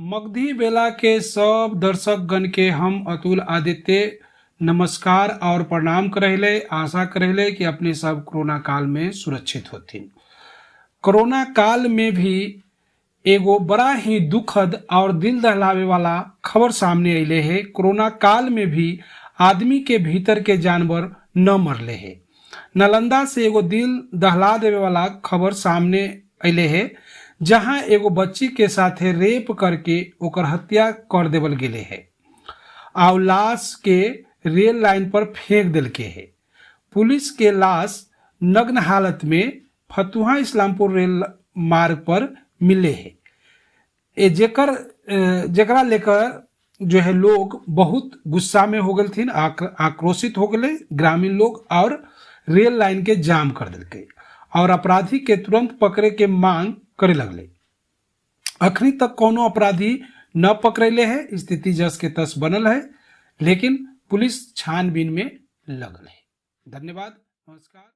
मगधी बेला के सब दर्शकगण के हम अतुल आदित्य नमस्कार और प्रणाम करहिले। आशा करहिले कि अपने सब कोरोना काल में सुरक्षित होथिन। कोरोना काल में भी एगो बड़ा ही दुखद और दिल दहलावे वाला खबर सामने अइले है। कोरोना काल में भी आदमी के भीतर के जानवर न मरले है। नालंदा से एगो दिल दहला देवे वाला खबर सामने अइले है, जहां एगो बच्ची के साथे रेप करके ओकर हत्या कर देवल गेले है आउ लाश के रेल लाइन पर फेंक देलके है। पुलिस के लाश नग्न हालत में फतुहा इस्लामपुर रेल मार्ग पर मिले है। ए जेकर जेकरा लेकर जो है लोग बहुत गुस्सा में हो गए थीन, आक्रोशित हो गए ग्रामीण लोग और रेल लाइन के जाम कर दिलके और अपराधी के तुरंत पकड़े के मांग करे लगले। अखनी तक कोनो अपराधी न पकड़ले है। स्थिति जस के तस बनल है, लेकिन पुलिस छानबीन में लगल है। धन्यवाद, नमस्कार।